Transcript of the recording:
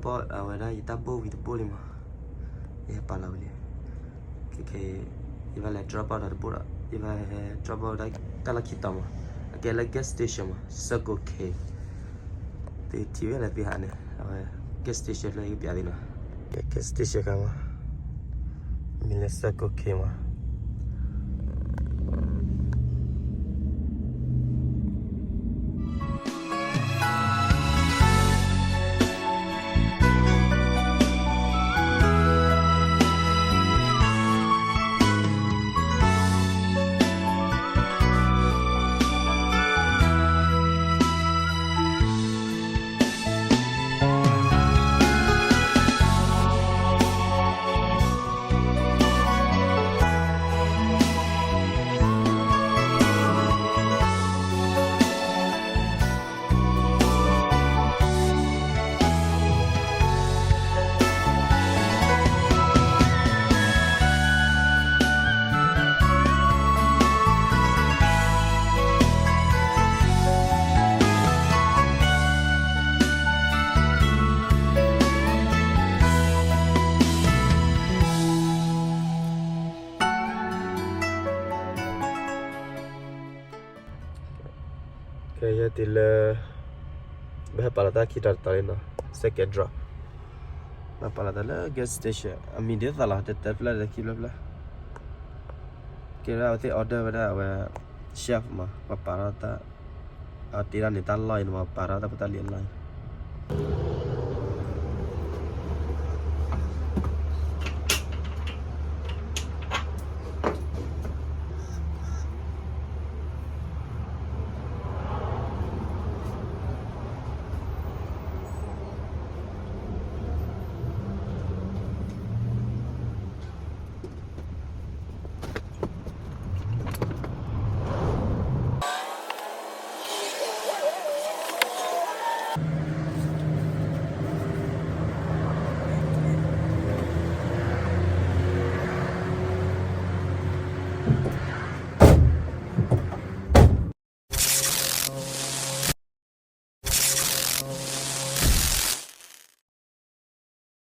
Drop out ອະໄວ້ໄດ້ ຕາໂບ ວີຕາໂບເລີຍມາ ເອ ປາລາວເລີຍ. ໂອເຄ ເອ ວ່າແລະ drop out ຕາໂບລະ ເອ ວ່າ drop out ໄດ້ ກາລະຄິດຕໍ່ມາ ອາເກນ ລະ gas station ມາ Circle K ຕິ ທີ ເວລາ ຕິ ຫາ ເນ ເອົາໄວ້ gas station ເລີຍ ເປັນອັນນີ້ນະ gas station ກະມາ ມີ ລະ Circle K ມາ. ເຄີຍເຮັດຕິເລີ ແບບປາລາຕາຄິດຕອນນີ້ເນາະ second drop ມາປາລາຕາເລີ gas station ອາມີເດຕາລາ ແຕ່ແຕ່ເວລາໄດ້ຄິດແບບລະ ເກລາເຕ order ໄວ້ໄດ້ chef ມາ ມາປາລາຕາ ເອົາຕິລາເນຕາລອຍ ມາປາລາຕາ ປາຕາລຽນລອຍ.